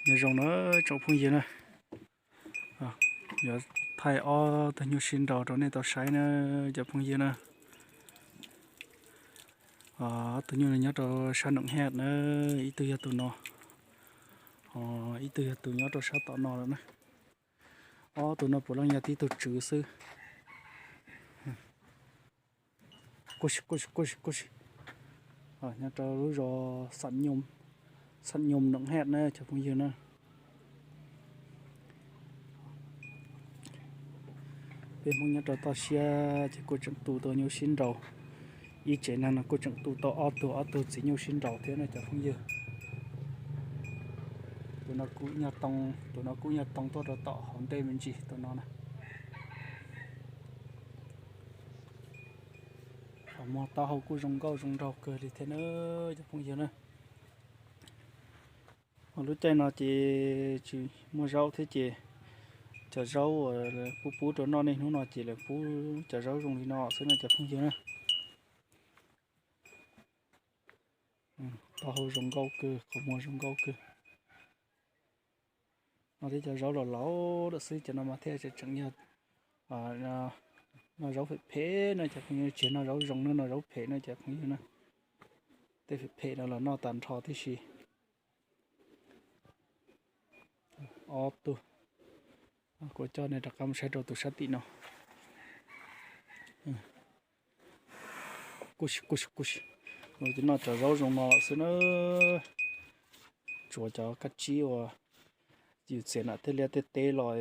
Nyob zoo na tsoom phooj ywg na, yuav thaij ob tug nyuj sib nraus rau nej tau saib na cov phooj ywg na. Ob tug nyuj no nyob rau sab noom haj na, ib tug yog tus no, ib tug yog tus nyob rau sab tom no lawm na. Ob tug no puav leej yog tib tug tswv xwb. Nyob rau lub zos Xam Nyoos noom haj na cov phooj ywg na. Peb Hmoob nyob rau toj siab ces kuj tseem tu tau nyuj sib nraus. Ib tsev neeg no kuj tseem tu tau ob tug ob tug txiv nyuj sib nraus thiab na cov phooj ywg. Tus no kuj nyuj too, tus no kuj nyuj too tuaj rau tom hauv ntej me ntsis tus no na. Qhov muag taub hau kuj zoo nkauj zoo nraug kawg li thiab na cov phooj ywg na. Lub caij no ces tsis muaj zaub thiab ces cov zaub uas pub pub rau noj niaj hnub no ces lawv pub cov zaub zoo li no xwb na cov phooj ywg na. Taub hau zoo nkauj kawg, qhov muag zoo nkauj kawg. No thiab cov zaub los laus lawm xwb, cov no mas thiaj tseem yog noj zaub phem phem na cov phooj ywg, tsis yog noj zaub zoo na, noj zaub phem na cov phooj ywg na. Tej phem phem no los noj tag nrho tib si. Ob tug, kuv coj nej rov qab mus saib rau tus sab tim no. Noj cov zaub zoo no lawm xwb na. Tsuav cov kab tsib uas yus txiav nram tej liaj tej teb los,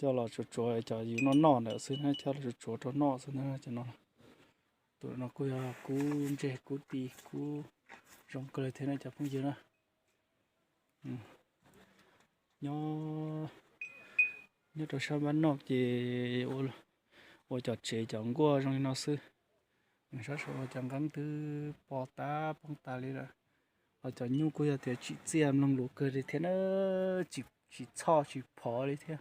coj los tsuav tsuav cov yus noj noj ntawd xwb na, coj los tsuav tsuav rau noj xwb na cov no. Tus no kuj yog kub ntseg kub ti kub zoo kawg li thiab na cov phooj ywg na. Nyob, nyob rau sab npab noj ces ua cov tsev cov nkuaj zoo li no xwb. Sab saud cov nqeeb twb poob tas poob tas li lawm. Ho cov nyuj kuj yog tias tsim txiaj mloog lus kawg li thiab na, tsis txhoj tsis phov li thiab.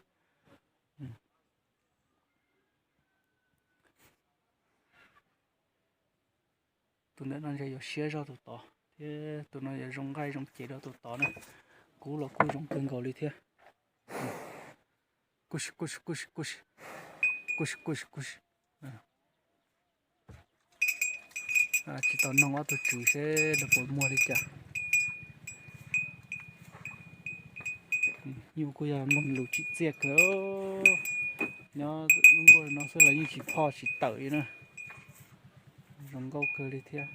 Tus ntawm no ntshe yuav siab zog tus tod thiab, tus no yuav zoo nqaij zoo cev rau tus tod na. Kub los kuj zoo kawg nkaus li thiab. Tsis tau noog ob tug tswv seb lawv puas muag li cas. Nyuj kuj yog mloog lus tsim txiaj kawg. Nyob lub nkuaj no xwb los yeej tsis phoj tsis tawm li na. Zoo nkauj kawg li thiab.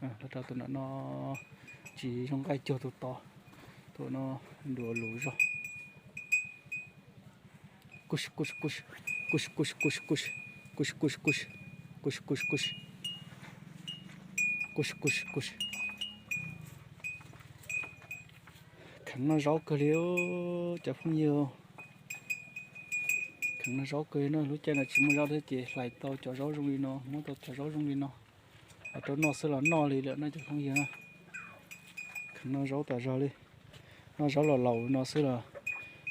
Los rau tus no, tsis zoo nqaij cuag tus tod, tus no ntuav lus zog. Kheev noj zaub kawg li cov phooj ywg. Kheev noj zaub kawg li na, lub caij no tsis muaj zaub thiab ces hlais tau cov zaub zoo li no, muab tau cov zaub zoo li no, rau noj xwb los noj li lawm no cov phooj ywg na. Kheev noj zaub tas zog li. Noj zaub los laus li no xwb los,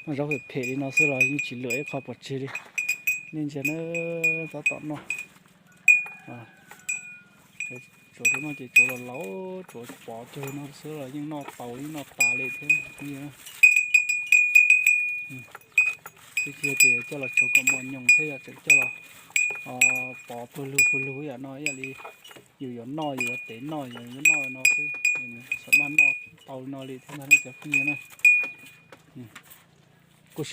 noj zaub phem phem li no xwb los yeej tsis luam ib qho pov tseg li. Nej ntsia na, tab tom noj. Tsuav rau noj ces tsuav los laus, tsuav pov cuag no xwb los yeej noj tau yeej noj tas li thiab phooj ywg. Twb tsis yog tias coj los tsuav kom mos nyoos thiab, yog tseem coj los pov pawg lug pawg lug ib yam no, ib yam li yus yuav noj yus yuav tev noj yus yuav noj no xwb, xam maj noj tau no li thiab ntag cov phooj ywg na. Kuv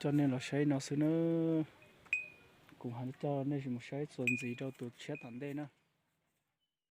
coj nej los saib no xwb na. Kuv ho coj nej mus saib txuas ntxiv rau tus tshiab tom ntej na.